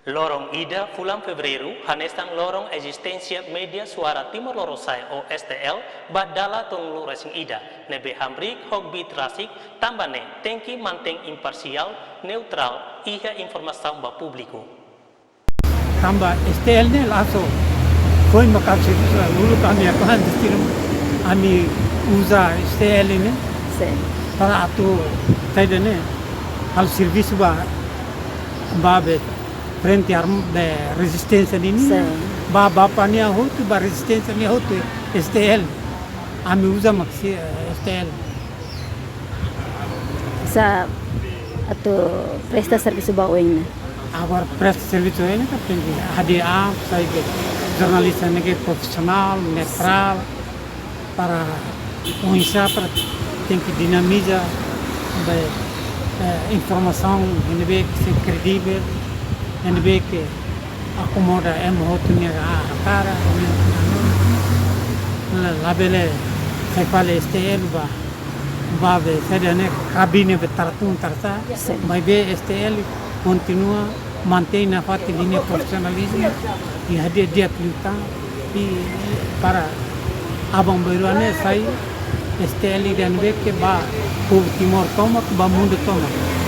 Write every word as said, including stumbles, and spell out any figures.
Loron ida fulan Fevereiru hanesan loron ezisténsia Média Suara Timor Lorosa'e ou S T L ba dala tolunulu-resin-ida, ne'ebé hamriik ho kbiit rasik tanba ne'e tenke mantein imparsiál, neutrál, iha informasaun ba públiku. Tanba S T L ne'e langsung foin maka'as servisu, uluk ami atu han destinu, ami uza S T L ne'e. Sin. Para atu, saida ne'e, halo servisu ba, ba be frente arm be rezisténsia nian. Sin. Ba, ba pania hotu, ba rezisténsia nian hotu, S T L. Ami uza mak si, eh, S T L. Sa atu presta servisu ba oin ne'e. Agora presta servisu oin ne'e, tenke hadi'a, saida, jornalista ne'e ke profisionál, neutrál, para oinsá, para tenke dinamiza be, eh, informasaun ne'ebé ke sei kredivel, ne'ebé ke akomoda ema hotu nia hakarak, nia, nia, la, labele sai fali S T L ba, ba be saida ne'e, kabine be taratun tarsa, sin, maibé S T L kontinua mantein nafatin liña profisionalizmu, i hadi'a di'ak liután, i para aban-bainrua ne'e sai S T L ida ne'ebé ke ba povu Timor tomak, ba mundu tomak.